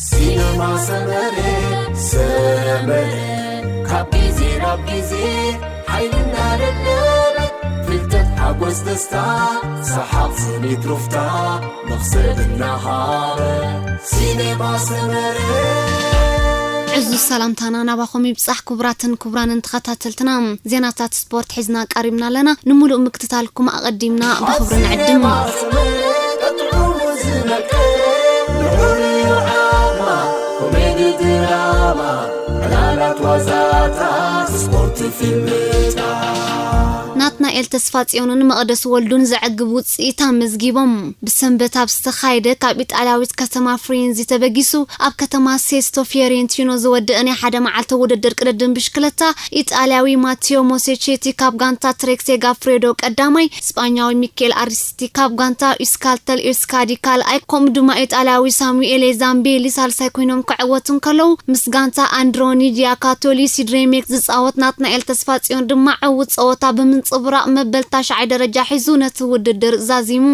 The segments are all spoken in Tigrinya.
ሲነማ ሰመረ፣ ሰመረ፣ ካብ ግዜ ናብ ግዜ ሓይሊ እናደለበ፣ ፍልጠት፣ ሓጎስ፣ ደስታ፣ ሰሓቕ፣ ስኒት፣ ሩፍታ፣ መኽሰብ እናሃበ፣ ሲነማ ሰመረ። ዕዙዝ ሰላምታና ናባኹም ይብጻሕ፣ ክቡራትን ክቡራንን ተኸታተልትና። ዜናታት ስፖርት ሒዝና ቀሪብና ኣለና። ንምሉእ ምክትታልኩም ኣቐዲምና ብኽብሪ ንዕድም። ናትናኤል ተስፋጽዮንን መቕደስ ወልዱን ዘዕግብ ውጽኢት ኣመዝጊቦም። ብሰንበት ኣብ ዝተኻየደ ካብ ኢጣልያዊት ከተማ ፍሬንዚ ተበጊሱ ኣብ ከተማ ሴስቶ ፊዮሬንቲኖ ዝወደአ ናይ ሓደ መዓልቲ ውድድር ቅድድም ብሽክለታ፣ ኢጣልያዊ ማቴዮ ሞሴቼቲ ካብ ጋንታ ትሬክ ሴጋፍሬዶ ቀዳማይ፣ ስጳኛዊ ሚኬል ኣሪስቲ ካብ ጋንታ ኢስካልተል ኤስካዲ ካልኣይ፣ ከምኡ ድማ ኢጣልያዊ ሳሙኤሌ ዛምቤሊ ሳልሳይ ኮይኖም ክዕወቱ እንከለዉ፣ ምስ ጋንታ ኣንድሮኒ ጂያካቶሊ ሲድሬሜክ ዝጻወት ናትናኤል ተስፋጽዮን ድማ ዕዉት ጸወታ ብምንጽብራቕ መበል ታሽዓይ ደረጃ ሒዙ ነቲ ውድድር ዛዚሙ።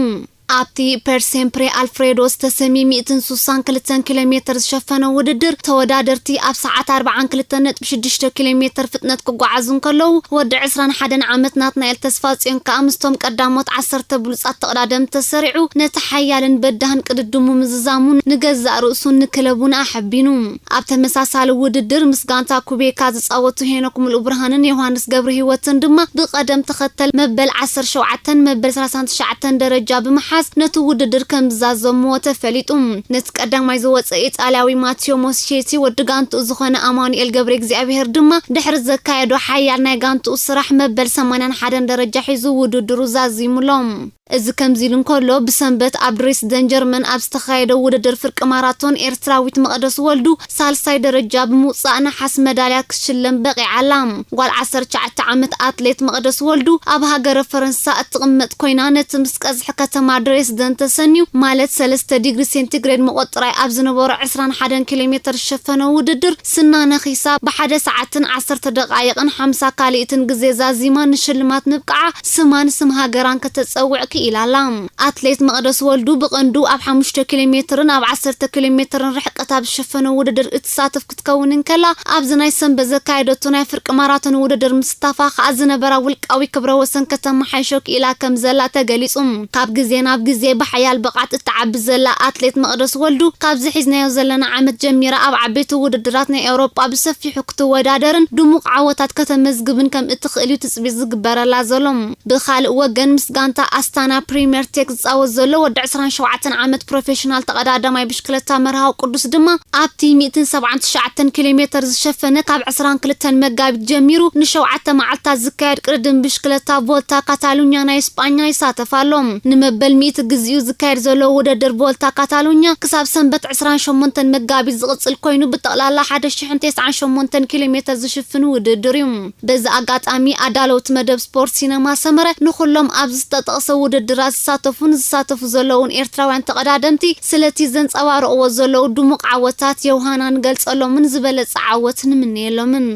ኣብቲ ፐር ሴምፕሬ ኣልፍሬዶ ዝተሰምየ ሚእትን ስሳን ክልተን ኪሎ ሜትር ዝሸፈነ ውድድር፣ ተወዳደርቲ ኣብ ሰዓት ኣርባዓን ክልተን ነጥቢ ሽዱሽተ ኪሎ ሜትር ፍጥነት ክጓዓዙ እንከለዉ፣ ወዲ ዕስራን ሓደን ዓመት ናትናኤል ተስፋጽዮን ከኣ ምስቶም ቀዳሞት ዓሰርተ ብሉጻት ተቐዳደምቲ ተሰሪዑ፣ ነቲ ሓያልን በዳህን ቅድድሙ ምዝዛሙ ንገዛእ ርእሱን ንክለቡን ኣሐቢኑ። ኣብ ተመሳሳሊ ውድድር፣ ምስ ጋንታ ኩቤካ ዝጻወቱ ሄኖክ ሙሉእ ብርሃንን ዮሃንስ ገብረ ህይወትን ድማ ብቐደም ተኸተል መበል ዓሰርተ ሸውዓተን መበል ሰላሳን ትሽዓተን ደረጃ ብምሓዝ ነቲ ውድድር ከም ዝዛዘምዎ ተፈሊጡ። ነቲ ቀዳማይ ዝወጸ ኢጣልያዊ ማቲዮ ሞስቼቲ፣ ወዲ ጋንትኡ ዝኾነ ኣማኑኤል ገብረ እግዚኣብሔር ድማ ድሕሪ ዘካየዶ ሓያል ናይ ጋንትኡ ስራሕ መበል ሰማንያን ሓደን ደረጃ ሒዙ ውድድሩ ዛዚሙሎም። እዚ ከምዚ ኢሉ እንከሎ፣ ብሰንበት ኣብ ድሬስደን ጀርመን ኣብ ዝተኻየደ ውድድር ፍርቂ ማራቶን፣ ኤርትራዊት መቕደስ ወልዱ ሳልሳይ ደረጃ ብምውጻእ ነሓስ መዳልያ ክትሽለም በቒዓ ኣላ። ጓል ዓሰርተ ትሽዓተ ዓመት ኣትሌት መቕደስ ወልዱ፣ ኣብ ሃገረ ፈረንሳ እትቕመጥ ኮይና፣ ነቲ ምስ ቀዝሒ ከተማ ድሬስደን ተሰንዩ፣ ማለት ሰለስተ ዲግሪ ሴንቲግሬድ መቖጽራይ ኣብ ዝነበሮ ዕስራን ሓደን ኪሎ ሜትር ዝሸፈነ ውድድር፣ ስና ነኺሳ ብሓደ ሰዓትን ዓሰርተ ደቓይቕን ሓምሳ ካልኢትን ግዜ ዛዚማ ንሽልማት ምብቃዓ፣ ስማን ስም ሃገራን ከተጸውዕ ክኢላ ኣላ። ኣትሌት መቕደስ ወልዱ ብቐንዱ ኣብ ሓሙሽተ ኪሎ ሜትርን ኣብ ዓሰርተ ኪሎ ሜትርን ርሕቀት ኣብ ዝሸፈነ ውድድር እትሳተፍ ክትከውን እንከላ፣ ኣብዚ ናይ ሰንበት ዘካየደቶ ናይ ፍርቂ ማራቶን ውድድር ምስታፋ ከኣ ዝነበራ ውልቃዊ ክብረ ወሰን ከተመሓይሾ ክኢላ ከም ዘላ ተገሊጹ። ካብ ግዜ ናብ ግዜ ብሓያል ብቕዓት እትዓቢ ዘላ ኣትሌት መቕደስ ወልዱ፣ ካብዚ ሒዝናዮ ዘለና ዓመት ጀሚራ ኣብ ዓበይቲ ውድድራት ናይ ኤውሮጳ ብሰፊሑ ክትወዳደርን ድሙቕ ዓወታት ከተመዝግብን ከም እትኽእል እዩ ትጽቢት ዝግበረላ ዘሎ። ብኻልእ ወገን፣ ምስ ጋንታ ኣስታና ፕሪምየር ቴክ ዝጻወት ዘሎ ወዲ ዕስራን ሸውዓተን ዓመት ፕሮፌሽናል ተቐዳዳማይ ብሽክለታ መርሃዊ ቅዱስ ድማ፣ ኣብቲ ሚእትን ሰብዓን ትሽዓተን ኪሎ ሜትር ዝሸፈነ ካብ ዕስራን ክልተን መጋቢት ጀሚሩ ንሸውዓተ መዓልታት ዝካየድ ቅድድም ብሽክለታ ቮልታ ካታሉኛ ናይ ስጳኛ ይሳተፍ ኣሎ። ንመበል ሚእቲ ግዜኡ ዝካየድ ዘሎ ውድድር ቮልታ ካታሉኛ ክሳብ ሰንበት ዕስራን ሸሞንተን መጋቢት ዝቕጽል ኮይኑ፣ ብጠቕላላ ሓደ ሽሕን ተስዓን ሸሞንተን ኪሎ ሜትር ዝሽፍን ውድድር እዩ። በዚ ኣጋጣሚ፣ ኣዳለውቲ መደብ ስፖርት ሲነማ ሰመረ ንኹሎም ኣብዚ ዝተጠቕሰ ውድድራት ዝሳተፉን ዝሳተፉ ዘለውን ኤርትራውያን ተቐዳደምቲ፣ ስለቲ ዘንጸባርቕዎ ዘለዉ ድሙቕ ዓወታት ዮሃና ንገልጸሎምን ዝበለጸ ዓወት ንምነየሎምን።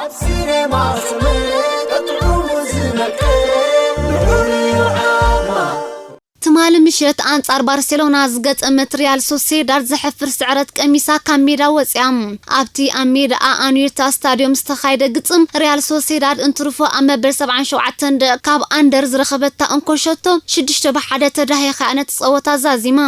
ኣብ ሲነማ ሰመረ ጥዑሙ ዝመቀ ልዑል ዓቕማ። ትማሊ ምሸት ኣንጻር ባርሴሎና ዝገጠመት ሪያል ሶሴዳድ ዘሕፍር ስዕረት ቀሚሳ ካብ ሜዳ ወጺኣ። ኣብቲ ኣብ ሜዳኣ ኣኑየታ ስታድዮም ዝተኻየደ ግጥም፣ ሪያል ሶሴዳድ እንትርፎ ኣብ መበል ሰብዓን ሸውዓተን ደቂቕ ካብ ኣንደር ዝረኸበታ እንኮ ሸቶ ሽዱሽተ ብሓደ ተዳሂኻ ነቲ ጸወታ ዛዚማ።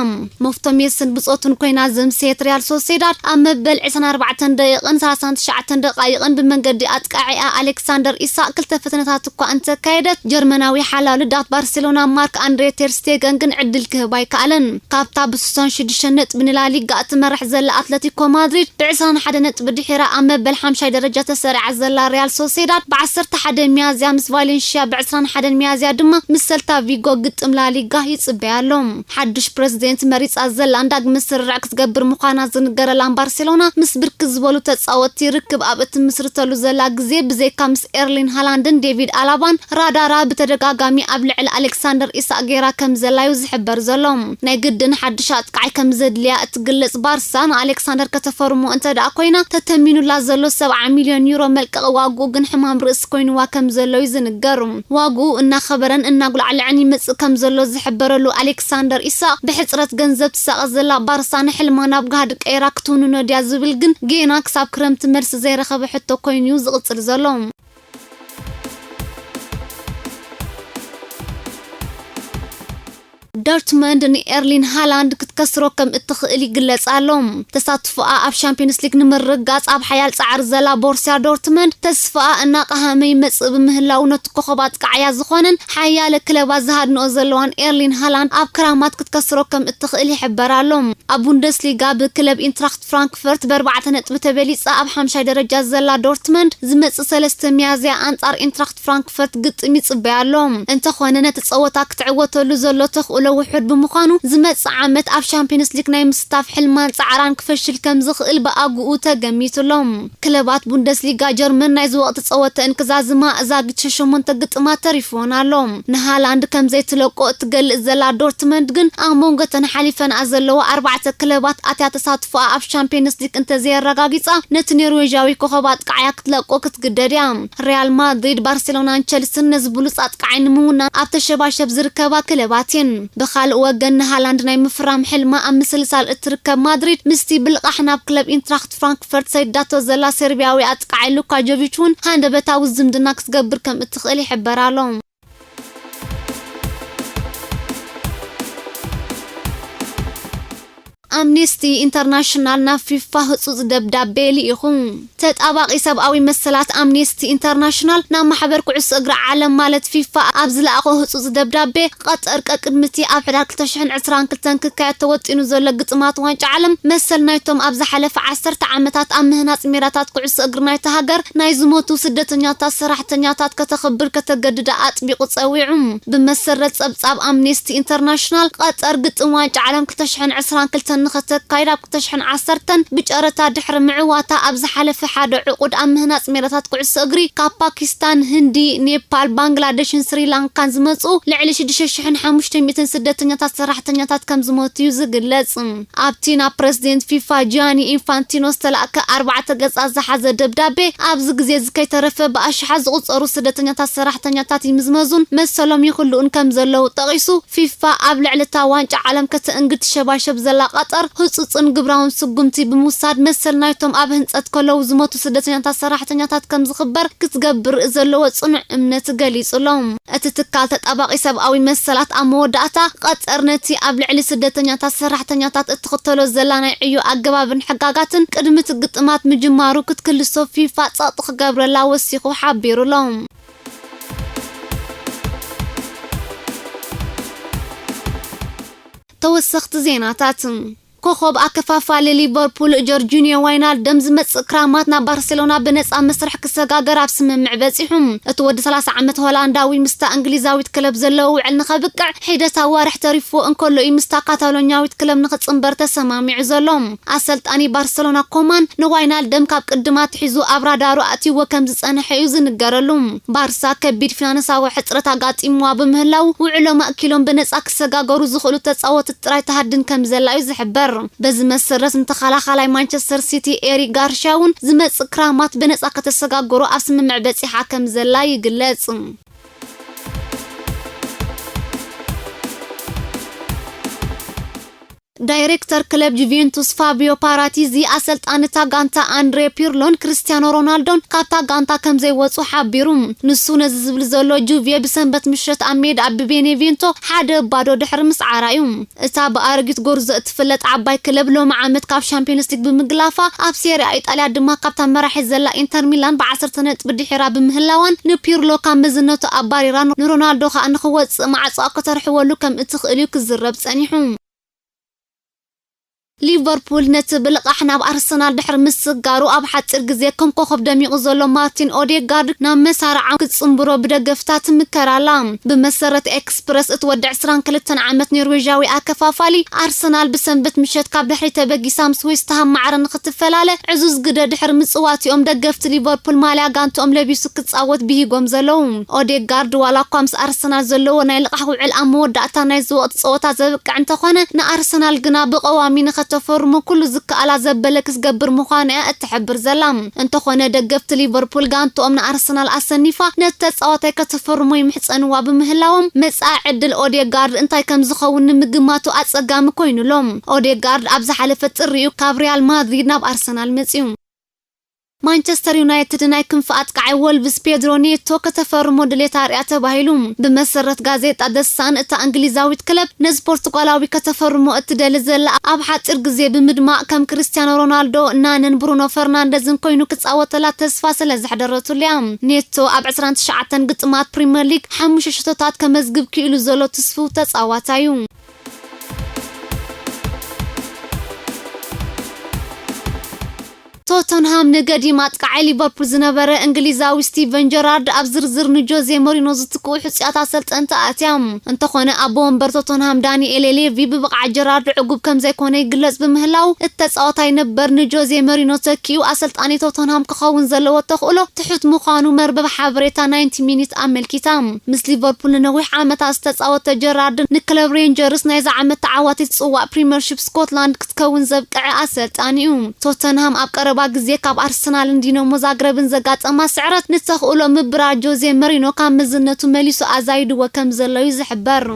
መፍቶ ሜስን ብጾቱን ኮይና ዘምሰየት ሪያል ሶሴዳድ ኣብ መበል ዕስራን ኣርባዕተን ደቂቕን ሰላሳን ትሽዓተን ደቓይቕን ብመንገዲ ኣጥቃዒኣ ኣሌክሳንደር ኢሳቅ ክልተ ፈተነታት እኳ እንተካየደት፣ ጀርመናዊ ሓላው ልዳት ባርሴሎና ማርክ ኣንድሬ ቴር ስቴገን ግን ዕድል ክህባ ኣይከኣለን። ካብታ ብስሳን ሽዱሽተ ነጥቢ ንላሊጋ እትመርሕ ዘላ ኣትለቲኮ ማድሪድ፣ ብዕስራን ሓደ ነጥቢ ድሒራ ኣብ መበል ሓምሻይ ደረጃ ተሰሪዓ ዘላ ሪያል ሶሴዳድ፣ ብዓሰርተ ሓደ ሚያዝያ ምስ ቫሌንሽያ፣ ብዕስራን ሓደን ሚያዝያ ድማ ምስ ሰልታ ቪጎ ግጥም ላሊጋ ይጽበያ ኣሎ። ሓድሽ ፕረዚደንት መሪጻ ዘላን ዳግመ ስርርዕ ክትገብር ምዃና ዝንገረላን ባርሴሎና፣ ምስ ብርክት ዝበሉ ተጻወትቲ ርክብ ኣብ እትምስርተሉ ዘላ ግዜ፣ ብዘይካ ምስ ኤርሊን ሃላንድን ዴቪድ ኣላባን ራዳራ ብተደጋጋሚ ኣብ ልዕሊ ኣሌክሳንደር ኢሳቅ ገይራ ከም ዘላ ላዩ ዝሕበር ዘሎ። ናይ ግድን ሓድሽ ኣጥቃዓይ ከም ዘድልያ እትግለጽ ባርሳ ንኣሌክሳንደር ከተፈርሞ እንተ ደኣ ኮይና፣ ተተሚኑላ ዘሎ ሰብዓ ሚልዮን ዩሮ መልቀቒ ዋግኡ ግን ሕማም ርእሲ ኮይንዋ ከም ዘሎ እዩ ዝንገር። ዋግኡ እናኸበረን እናጉላዕልዐን ይመጽእ ከም ዘሎ ዝሕበረሉ ኣሌክሳንደር ኢሳቕ፣ ብሕጽረት ገንዘብ ትሳቐ ዘላ ባርሳ ንሕልማ ናብ ጋህዲ ቀይራ ክትውንኖ ድያ ዝብል ግን ጌና ክሳብ ክረምቲ መልሲ ዘይረኸበ ሕቶ ኮይኑ እዩ ዝቕጽል ዘሎ። ዶርትመንድ ንኤርሊን ሃላንድ ክትከስሮ ከም እትኽእል ይግለጽ ኣሎ። ተሳትፎኣ ኣብ ሻምፒዮንስ ሊግ ንምርግጋጽ ኣብ ሓያል ጻዕሪ ዘላ ቦርሲያ ዶርትመንድ፣ ተስፋኣ እናቐሃመ ይመጽእ ብምህላው፣ ነቲ ኮኸብ ኣጥቃዓያ ዝኾነን ሓያለ ክለባት ዝሃድንኦ ዘለዋን ኤርሊን ሃላንድ ኣብ ክራማት ክትከስሮ ከም እትኽእል ይሕበር ኣሎ። ኣብ ቡንደስሊጋ ብክለብ ኢንትራክት ፍራንክፈርት ብኣርባዕተ ነጥቢ ተበሊጻ ኣብ ሓምሻይ ደረጃ ዘላ ዶርትመንድ፣ ዝመጽእ ሰለስተ ሚያዝያ ኣንጻር ኢንትራክት ፍራንክፈርት ግጥም ይጽበያ ኣሎ። እንተኾነ፣ ነቲ ጸወታ ክትዕወተሉ ዘሎ ተኽእሎ ውሑድ ብምዃኑ፣ ዝመጽእ ዓመት ኣብ ሻምፒዮንስ ሊግ ናይ ምስታፍ ሕልማን ጻዕራን ክፈሽል ከም ዝኽእል ብኣግኡ ተገሚቱ ኣሎ። ክለባት ቡንደስሊጋ ጀርመን ናይዚ ወቕቲ ጸወተአን ክዛዝማ ዛጊት ሸሞንተ ግጥማት ተሪፍወን ኣሎ። ንሃላንድ ከም ዘይትለቆ እትገልጽ ዘላ ዶርትመንድ ግን፣ ኣብ መንጎ እተን ሓሊፈንኣ ዘለዋ ኣርባዕተ ክለባት ኣትያ ተሳትፎኣ ኣብ ሻምፒዮንስ ሊግ እንተዘየረጋጊጻ፣ ነቲ ኖርዌዣዊ ኮኸብ ኣጥቃዓያ ክትለቆ ክትግደድ እያ። ሪያል ማድሪድ፣ ባርሴሎናን ቸልሲን ነዚ ብሉጽ ኣጥቃዓይ ንምውናን ኣብ ተሸባሸብ ዝርከባ ክለባት እየን። ብኻልእ ወገን፣ ንሃላንድ ናይ ምፍራም ሕልማ ኣብ ምስልሳል እትርከብ ማድሪድ፣ ምስቲ ብልቓሕ ናብ ክለብ ኢንትራክት ፍራንክፈርት ሰይዳቶ ዘላ ሰርቢያዊ ኣጥቃዓይ ሉካ ጆቪች እውን ሃንደበታዊ ዝምድና ክትገብር ከም እትኽእል ይሕበር ኣሎ። ኣምኔስቲ ኢንተርናሽናል ናብ ፊፋ ህጹጽ ደብዳቤ ልኢኹ። ተጣባቒ ሰብኣዊ መሰላት ኣምኔስቲ ኢንተርናሽናል ናብ ማሕበር ኩዕሶ እግሪ ዓለም ማለት ፊፋ ኣብ ዝለኣኾ ህጹጽ ደብዳቤ፣ ቀጠር ቀቅድሚ እቲ ኣብ ሕዳር ክልተ ሽሕን ዕስራን ክልተን ክካየድ ተወጢኑ ዘሎ ግጥማት ዋንጫ ዓለም፣ መሰል ናይቶም ኣብ ዝሓለፈ ዓሰርተ ዓመታት ኣብ ምህናጽ ሜዳታት ኩዕሶ እግሪ ናይታ ሃገር ናይ ዝሞቱ ስደተኛታት ሰራሕተኛታት ከተኽብር ከተገድዳ ኣጥቢቑ ጸዊዑ። ብመሰረት ጸብጻብ ኣምኔስቲ ኢንተርናሽናል፣ ቀጠር ግጥም ዋንጫ ዓለም ክልተ ሽሕን ዕስራን ክልተን ንኸተካይድ ኣብ ክልተ ሽሕን ዓሰርተን ብጨረታ ድሕሪ ምዕዋታ፣ ኣብ ዝሓለፈ ሓደ ዕቑድ ኣብ ምህናጽ ሜዳታት ኩዕሶ እግሪ ካብ ፓኪስታን፣ ህንዲ፣ ኔፓል፣ ባንግላደሽን ስሪላንካን ዝመጹ ልዕሊ ሽዱሽተ ሽሕን ሓሙሽተ ሚእትን ስደተኛታት ሰራሕተኛታት ከም ዝሞቱ እዩ ዝግለጽ። ኣብቲ ናብ ፕረዚደንት ፊፋ ጂያኒ ኢንፋንቲኖ ዝተላእከ ኣርባዕተ ገጻት ዝሓዘ ደብዳቤ፣ ኣብዚ ግዜ እዚ ከይተረፈ ብኣሽሓት ዝቑጸሩ ስደተኛታት ሰራሕተኛታት ይምዝመዙን መሰሎም ይኽልኡን ከም ዘለዉ ጠቒሱ፣ ፊፋ ኣብ ልዕሊ እታ ዋንጫ ዓለም ከተእንግድ ትሸባሸብ ዘላ ቀጠር ህጹጽን ግብራውን ስጉምቲ ብምውሳድ፣ መሰል ናይቶም ኣብ ህንጸት ከለዉ ዝሞቱ ስደተኛታት ሰራሕተኛታት ከም ዝኽበር ክትገብር ዘለዎ ጽኑዕ እምነት ገሊጹ ኣሎ። እቲ ትካል ተጣባቒ ሰብኣዊ መሰላት ኣብ መወዳእታ፣ ቀጠር ነቲ ኣብ ልዕሊ ስደተኛታት ሰራሕተኛታት እትኽተሎ ዘላ ናይ ዕዮ ኣገባብን ሕጋጋትን ቅድሚ እቲ ግጥማት ምጅማሩ ክትክልሶ ፊፋ ጸቕጢ ክገብረላ ወሲኹ ሓቢሩ ኣሎ። ተወሰኽቲ ዜናታት። ኮኾብ ኣከፋፋሊ ሊቨርፑል ጆርጂንዮ ዋይናልደም ዝመጽእ ክራማት ናብ ባርሴሎና ብነጻ መስርሕ ክሰጋገር ኣብ ስምምዕ በጺሑ። እቲ ወዲ ሰላሳ ዓመት ሆላንዳዊ ምስታ እንግሊዛዊት ክለብ ዘለዎ ውዕል ንኸብቅዕ ሒደት ኣዋርሕ ተሪፍዎ እንከሎ እዩ ምስታ ካታሎኛዊት ክለብ ንኽጽንበር ተሰማሚዑ ዘሎ። ኣሰልጣኒ ባርሴሎና ኮማን ንዋይናልደም ካብ ቅድም ኣትሒዙ ኣብ ራዳሩ ኣእትይዎ ከም ዝጸንሐ እዩ ዝንገረሉ። ባርሳ ከቢድ ፊናንሳዊ ሕጽረት ኣጋጢምዋ ብምህላው፣ ውዕሎም ኣእኪሎም ብነጻ ክሰጋገሩ ዝኽእሉ ተጻወትቲ ጥራይ ትሃድን ከም ዘላ እዩ ዝሕበር። በዚ መሰረት፣ ንተኸላኻላይ ማንቸስተር ሲቲ ኤሪክ ጋርሻ እውን ዝመጽእ ክራማት ብነጻ ከተሰጋግሮ ኣብ ስምምዕ በጺሓ ከም ዘላ ይግለጽ። ዳይሬክተር ክለብ ጁቬንቱስ ፋቢዮ ፓራቲዚ፣ ኣሰልጣኒ እታ ጋንታ ኣንድሬ ፒርሎን ክርስቲያኖ ሮናልዶን ካብታ ጋንታ ከም ዘይወጹ ሓቢሩ። ንሱ ነዚ ዝብል ዘሎ፣ ጁቬ ብሰንበት ምሸት ኣብ ሜዳ ብቤኔቬንቶ ሓደ ባዶ ድሕሪ ምስዓራ እዩ። እታ ብኣረጊት ጎርዞ እትፍለጥ ዓባይ ክለብ፣ ሎሚ ዓመት ካብ ሻምፒዮንስ ሊግ ብምግላፋ፣ ኣብ ሴሪኣ ኢጣልያ ድማ ካብታ መራሒት ዘላ ኢንተር ሚላን ብዓሰርተ ነጥቢ ድሒራ ብምህላዋን፣ ንፒርሎ ካብ መዝነቱ ኣባሪራ፣ ንሮናልዶ ከኣ ንኽወጽእ ማዕጾኣ ከተርሕወሉ ከም እትኽእል እዩ ክዝረብ ጸኒሑ። ሊቨርፑል ነቲ ብልቓሕ ናብ ኣርሰናል ድሕሪ ምስጋሩ፣ ኣብ ሓጺር ግዜ ከም ኮኸብ ደሚቑ ዘሎ ማርቲን ኦዴጋርድ ናብ መሳርዓ ክጽንብሮ ብደገፍታ ትምከር ኣላ። ብመሰረት ኤክስፕረስ፣ እቲ ወዲ ዕስራን ክልተን ዓመት ኖርዌዣዊ ኣከፋፋሊ፣ ኣርሰናል ብሰንበት ምሸት ካብ ድሕሪ ተበጊሳ ምስ ዌስትሃም ማዕረ ንኽትፈላለ ዕዙዝ ግደ ድሕሪ ምጽዋቲኦም፣ ደገፍቲ ሊቨርፑል ማልያ ጋንትኦም ለቢሱ ክጻወት ብሂጎም ዘለዉ። ኦዴጋርድ ዋላ እኳ ምስ ኣርሰናል ዘለዎ ናይ ልቓሕ ውዕል ኣብ መወዳእታ ናይዚ ወቕቲ ጸወታ ዘብቅዕ እንተኾነ፣ ንኣርሰናል ግና ብቐዋሚ ንኸተፈርሞ ኩሉ ዝከኣላ ዘበለ ክትገብር ምዃኑ እያ እትሕብር ዘላ። እንተኾነ፣ ደገፍቲ ሊቨርፑል ጋንትኦም ንኣርሰናል ኣሰኒፋ ነቲ ተጻዋታይ ከተፈርሞ ይምሕጸንዋ ብምህላዎም፣ መጻኢ ዕድል ኦዴጋርድ እንታይ ከም ዝኸውን ንምግማቱ ኣጸጋሚ ኮይኑሎም። ኦዴጋርድ ኣብ ዝሓለፈ ጥሪኡ ካብ ሪያል ማድሪድ ናብ ኣርሰናል መጺኡ። ማንቸስተር ዩናይትድ ናይ ክንፊ ኣጥቃዓይ ወልቭስ ፔድሮ ኔቶ ከተፈርሞ ድሌታ ኣርእያ ተባሂሉ። ብመሰረት ጋዜጣ ደ ሳን፣ እታ እንግሊዛዊት ክለብ ነዚ ፖርቱጋላዊ ከተፈርሞ እትደሊ ዘላ፣ ኣብ ሓጺር ግዜ ብምድማቕ ከም ክርስቲያኖ ሮናልዶ፣ ናንን ብሩኖ ፈርናንደዝን ኮይኑ ክጻወተላ ተስፋ ስለ ዘሕደረትሉ እያ። ኔቶ ኣብ ዕስራን ትሽዓተን ግጥማት ፕሪምየር ሊግ ሓሙሽተ ሸቶታት ከመዝግብ ክኢሉ ዘሎ ትስፉው ተጻዋታይ እዩ። ቶተንሃም ንገዲም ኣጥቃዓይ ሊቨርፑል ዝነበረ እንግሊዛዊ ስቲቨን ጀራርድ ኣብ ዝርዝር ንጆዜ ሞሪኖ ዝትክኡ ሕጹያት ኣሰልጠንቲ ኣትያ። እንተኾነ፣ ኣቦ ወንበር ቶተንሃም ዳንኤል ሌቪ ብብቕዓት ጀራርድ ዕጉብ ከም ዘይኮነ ይግለጽ ብምህላው፣ እቲ ተጻዋታይ ነበር ንጆዜ ሞሪኖ ተኪኡ ኣሰልጣኒ ቶተንሃም ክኸውን ዘለዎ ተኽእሎ ትሑት ምዃኑ መርበብ ሓበሬታ ናይንቲ ሚኒት ኣመልኪታ። ምስ ሊቨርፑል ንነዊሕ ዓመታት ዝተጻወተ ጀራርድ፣ ንክለብ ሬንጀርስ ናይዚ ዓመት ተዓዋቲት ጽዋእ ፕሪምየርሺፕ ስኮትላንድ ክትከውን ዘብቅዐ ኣሰልጣኒ እዩ። ቶተንሃም ኣብ ቀረባ ግዜ ካብ ኣርሰናልን ዲናሞ ዛግረብን ዘጋጠማ ስዕረት፣ ንተኽእሎ ምብራር ጆዜ መሪኖ ካብ መዝነቱ መሊሱ ኣዛይድዎ ከም ዘሎ እዩ ዝሕበር።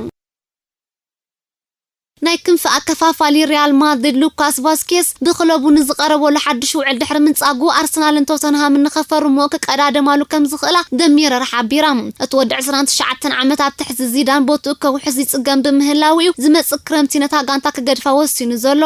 ናይ ክንፊ ኣከፋፋሊ ሪያል ማድሪድ ሉካስ ቫስኬስ፣ ብክለቡ ንዝቐረበሉ ሓድሽ ውዕል ድሕሪ ምንጻጉ፣ ኣርሰናልን ቶተንሃምን ንኸፈርምዎ ክቀዳደማሉ ከም ዝኽእላ ደሚረር ሓቢራ። እቲ ወዲ ዕስራን ትሽዓተን ዓመት ኣብ ትሕቲ ዚዳን ቦትኡ ከውሕስ ይጽገም ብምህላው እዩ ዝመጽእ ክረምቲ ነታ ጋንታ ክገድፋ ወሲኑ ዘሎ።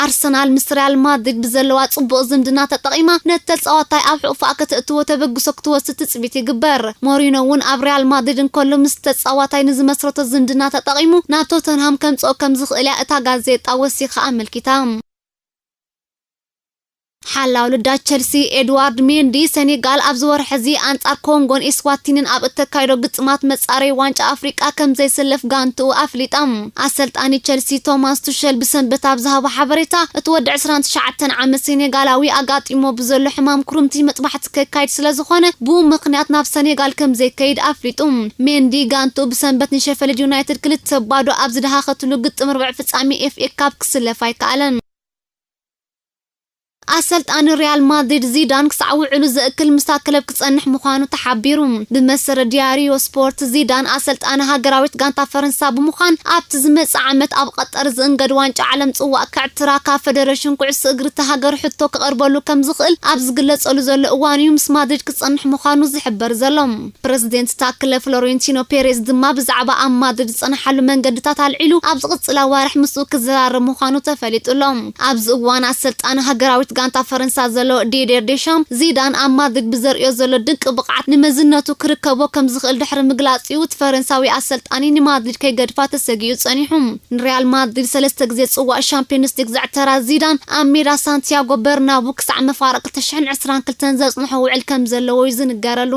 ኣርሰናል ምስ ሪያል ማድሪድ ብዘለዋ ጽቡቕ ዝምድና ተጠቒማ፣ ነቲ ተጻዋታይ ኣብ ሕቑፋ ከተእትዎ ተበግሶ ክትወስድ ትጽቢት ይግበር። ሞሪኖ እውን ኣብ ሪያል ማድሪድ እንከሎ፣ ምስ ተጻዋታይ ንዝመስረቶ ዝምድና ተጠቒሙ ናብ ቶተንሃም ከምጽኦ ከም ዝኽእል እያ እታ ጋዜጣ ወሲኻ ኣመልኪታ። ሓላው ልዳት ቸልሲ ኤድዋርድ ሜንዲ፣ ሰኔጋል ኣብዚ ወርሒ እዚ ኣንጻር ኮንጎን ኤስዋቲንን ኣብ እተካይዶ ግጥማት መጻረዪ ዋንጫ ኣፍሪቃ ከም ዘይስለፍ ጋንትኡ ኣፍሊጣ። ኣሰልጣኒ ቸልሲ ቶማስ ቱሸል ብሰንበት ኣብ ዝሃቦ ሓበሬታ፣ እቲ ወዲ ዕስራን ትሽዓተን ዓመት ሴኔጋላዊ ኣጋጢሞ ብዘሎ ሕማም ኩርምቲ መጥባሕቲ ከካይድ ስለ ዝኾነ፣ ብኡ ምኽንያት ናብ ሰኔጋል ከም ዘይከይድ ኣፍሊጡ። ሜንዲ ጋንትኡ ብሰንበት ንሸፈልድ ዩናይትድ ክልተ ባዶ ኣብ ዝደሃኸትሉ ግጥም ርብዕ ፍጻሜ ኤፍ ኤ ካፕ ክስለፍ ኣይከኣለን። ኣሰልጣኒ ሪያል ማድሪድ ዚዳን ክሳዕ ውዕሉ ዘእክል ምስታ ክለብ ክጸንሕ ምዃኑ ተሓቢሩ። ብመሰረት ዲያሪዮ ስፖርት፣ ዚዳን ኣሰልጣኒ ሃገራዊት ጋንታ ፈረንሳ ብምዃን፣ ኣብቲ ዝመጽእ ዓመት ኣብ ቀጠር ዝእንገድ ዋንጫ ዓለም ጽዋእ ከዕትራ ካብ ፈደረሽን ኩዕሶ እግሪ እታ ሃገር ሕቶ ክቐርበሉ ከም ዝኽእል ኣብ ዝግለጸሉ ዘሎ እዋን እዩ ምስ ማድሪድ ክጸንሕ ምዃኑ ዝሕበር ዘሎ። ፕረዚደንት እታ ክለብ ፍሎሬንቲኖ ፔሬዝ ድማ ብዛዕባ ኣብ ማድሪድ ዝጸንሓሉ መንገድታት ኣልዒሉ፣ ኣብ ዝቕጽል ኣዋርሕ ምስኡ ክዘራረብ ምዃኑ ተፈሊጡ ኣሎ። ኣብዚ እዋን ኣሰልጣኒ ሃገራዊት ጋንታ ፈረንሳ ዘሎ ዲዴር ዴሻም፣ ዚዳን ኣብ ማድሪድ ብዘርእዮ ዘሎ ድንቂ ብቕዓት ንመዝነቱ ክርከቦ ከም ዝኽእል ድሕሪ ምግላጽ እዩ፣ እቲ ፈረንሳዊ ኣሰልጣኒ ንማድሪድ ከይገድፋ ተሰጊኡ ጸኒሑ። ንሪያል ማድሪድ ሰለስተ ግዜ ጽዋእ ሻምፒዮንስ ሊግ ዘዕተራ ዚዳን፣ ኣብ ሜዳ ሳንቲያጎ በርናቡ ክሳዕ መፋርቕ ክልተ ሽሕን ዕስራን ክልተን ዘጽንሖ ውዕል ከም ዘለዎ እዩ ዝንገረሉ።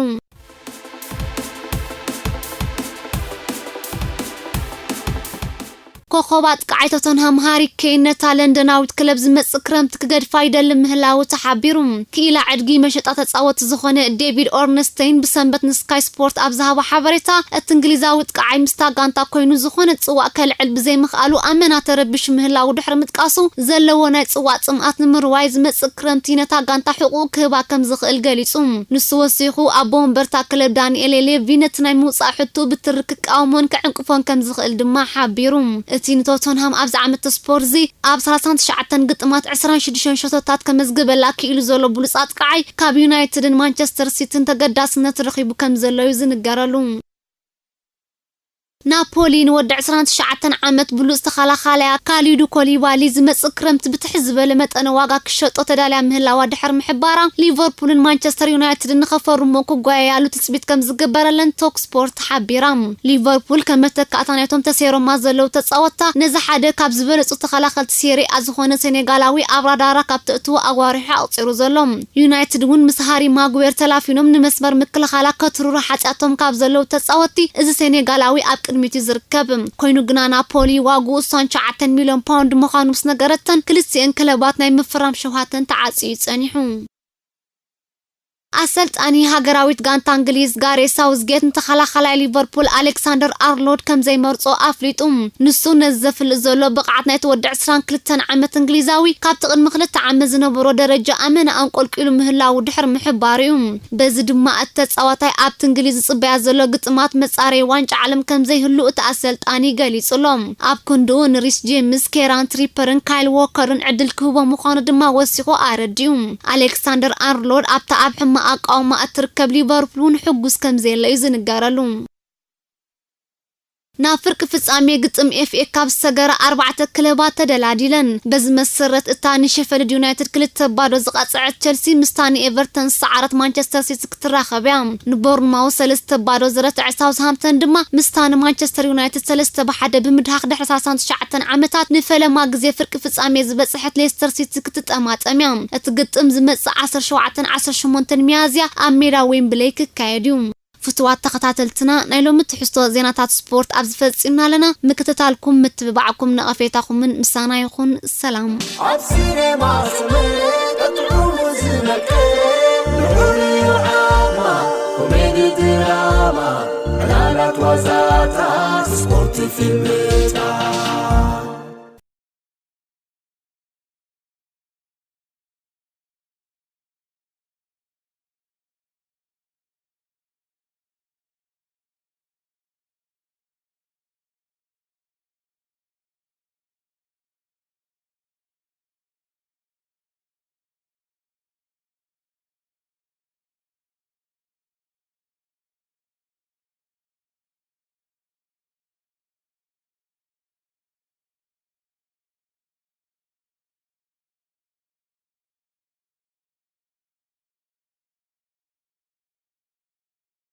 ኮኾብ ኣጥቃዓይ ቶተንሃም ሃሪ ኬን፣ ነታ ለንደናዊት ክለብ ዝመጽእ ክረምቲ ክገድፋ ይደሊ ምህላዉ ተሓቢሩ። ክኢላ ዕድጊ መሸጣ ተጻወቲ ዝኾነ ዴቪድ ኦርንስቴን ብሰንበት ንስካይ ስፖርት ኣብ ዝሃቦ ሓበሬታ፣ እቲ እንግሊዛዊ ኣጥቃዓይ ምስታ ጋንታ ኮይኑ ዝኾነ ጽዋእ ከልዕል ብዘይምኽኣሉ ኣመና ተረቢሹ ምህላዉ ድሕሪ ምጥቃሱ፣ ዘለዎ ናይ ጽዋእ ጽምኣት ንምርዋይ ዝመጽእ ክረምቲ ነታ ጋንታ ሕቑኡ ክህባ ከም ዝኽእል ገሊጹ። ንሱ ወሲኹ፣ ኣቦ ወንበርታ ክለብ ዳንኤል ሌቪ ነቲ ናይ ምውጻእ ሕቶ ብትሪ ክቃወሞን ክዕንቅፎን ከም ዝኽእል ድማ ሓቢሩ። እቲ ንቶተንሃም ኣብዚ ዓመት ስፖርት እዚ ኣብ ሰላሳን ትሽዓተን ግጥማት ዕስራን ሽዱሽተን ሸቶታት ከመዝግበላ ክኢሉ ዘሎ ብሉጽ ኣጥቃዓይ፣ ካብ ዩናይትድን ማንቸስተር ሲቲን ተገዳስነት ረኺቡ ከም ዘሎ እዩ ዝንገረሉ። ናፖሊ ንወዲ ዕስራን ትሽዓተን ዓመት ብሉጽ ተኸላኻላያ ካሊዱ ኮሊባሊ ዝመጽእ ክረምቲ ብትሕት ዝበለ መጠነ ዋጋ ክሸጦ ተዳልያ ምህላዋ ድሕሪ ምሕባራ፣ ሊቨርፑልን ማንቸስተር ዩናይትድን ንኸፈርሞ ክጓየያሉ ትጽቢት ከም ዝግበረለን ቶክ ስፖርት ሓቢራ። ሊቨርፑል ከም መተካእታ ናይቶም ተሰይሮማ ዘለዉ ተጻወትታ ነዚ ሓደ ካብ ዝበለጹ ተኸላኸልቲ ሴሪ A ዝኾነ ሴኔጋላዊ ኣብራዳራ ካብ ተእትዎ ኣዋሪሑ ኣቑጺሩ ዘሎ። ዩናይትድ እውን ምስ ሃሪ ማጉዌር ተላፊኖም ንመስመር ምክልኻላ ከትርሩ ሓጺያቶም ካብ ዘለዉ ተጻወትቲ እዚ ሴኔጋላዊ ኣብ ቅድሚት እዩ ዝርከብ። ኮይኑ ግና ናፖሊ ዋግኡ ስሳን ትሽዓተን ሚልዮን ፓውንድ ምዃኑ ምስ ነገረተን ክልቲኤን ክለባት ናይ ምፍራም ሸውሃተን ተዓጽዩ እዩ ጸኒሑ። ኣሰልጣኒ ሃገራዊት ጋንታ እንግሊዝ ጋሬ ሳውዝጌት ንተኸላኻላይ ሊቨርፑል ኣሌክሳንደር ኣርሎድ ከም ዘይመርጾ ኣፍሊጡ። ንሱ ነዚ ዘፍልጥ ዘሎ ብቕዓት ናይቲ ወዲ ዕስራን ክልተን ዓመት እንግሊዛዊ ካብቲ ቅድሚ ክልተ ዓመት ዝነበሮ ደረጃ ኣመና ኣንቆልቂሉ ምህላዉ ድሕሪ ምሕባሩ እዩ። በዚ ድማ እቲ ተጻዋታይ ኣብቲ እንግሊዝ ዝጽበያ ዘሎ ግጥማት መጻረዪ ዋንጫ ዓለም ከም ዘይህሉ እቲ ኣሰልጣኒ ገሊጹ ኣሎ። ኣብ ክንድኡ ንሪስ ጄምስ፣ ኬራን ትሪፐርን ካይል ዎከርን ዕድል ክህቦ ምዃኑ ድማ ወሲኹ ኣረዲኡ። ኣሌክሳንደር ኣርሎድ ኣብታ ኣብ ሕማቕ ኣቃውማ እትርከብ ሊቨርፑል እውን ሕጉስ ከም ዘየለ እዩ ዝንገረሉ። ናብ ፍርቂ ፍጻሜ ግጥም ኤፍ ኤ ካፕ ዝሰገራ ኣርባዕተ ክለባት ተደላዲለን። በዚ መሰረት እታ ንሼፈልድ ዩናይትድ ክልተ ባዶ ዝቐጽዐት ቸልሲ ምስታ ንኤቨርተን ዝሰዓረት ማንቸስተር ሲቲ ክትራኸብ እያ። ንቦርንማውዝ ሰለስተ ባዶ ዝረትዐ ሳውዝሃምተን ድማ ምስታ ንማንቸስተር ዩናይትድ ሰለስተ ብሓደ ብምድሃኽ ድሕሪ ሰላሳን ትሽዓተን ዓመታት ንፈለማ ግዜ ፍርቂ ፍጻሜ ዝበጽሐት ሌስተር ሲቲ ክትጠማጠም እያ። እቲ ግጥም ዝመጽእ ዓሰርተ ሸውዓተን ዓሰርተ ሸሞንተን ሚያዝያ ኣብ ሜዳ ዌምብለይ ክካየድ እዩ። ፍቱዋት ተኸታተልትና፣ ናይ ሎሚ ትሕዝቶ ዜናታት ስፖርት ኣብዚ ፈጺምና ኣለና። ምክትታልኩም፣ ምትብባዕኩም፣ ነቐፌታኹምን ምሳና ይኹን። ሰላም። ኣብ ሲኔማ ሰመረ ጥዑሙ ዝመቀ ልዑል ዓማ ኮሜዲ ድራማ ዕላላት ዋዛታት ስፖርት ፊልምታት